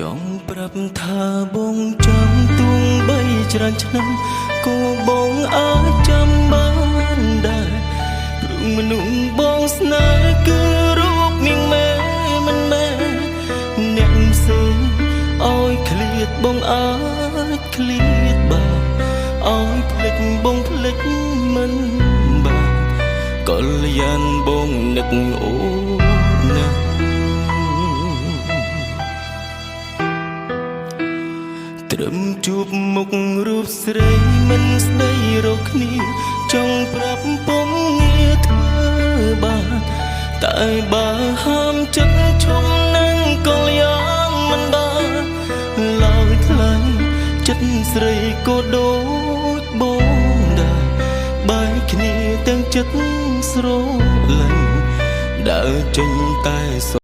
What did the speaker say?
ចង់ប្រាប់ថាបងចាំទួងបីច្រើនឆ្នាំក៏បងអាចចាំបានដែរព្រោះមនុស្សបងស្នេហ៍គឺរូបនាងមែមិនមែនអ្នកផ្សេងឲ្យឃ្លាតបងអាចឃ្លាតបានឲ្យភ្លេចបងភ្លេចមិនបានកល្យានបងនឹកអូនណាស់ ត្រឹមជួបមុខរូបស្រីមិនស្ដីរកគ្នា ចង់ប្រាប់ពុំងារធ្វើបានតែបើហាមចិត្តឈុំនឹងកល្យានមិនបានឡើយថ្លៃចិត្តស្រីក៏ដូចបងដែរបែកគ្នាទាំងចិត្តស្រឡាញ់ដើរចេញតែ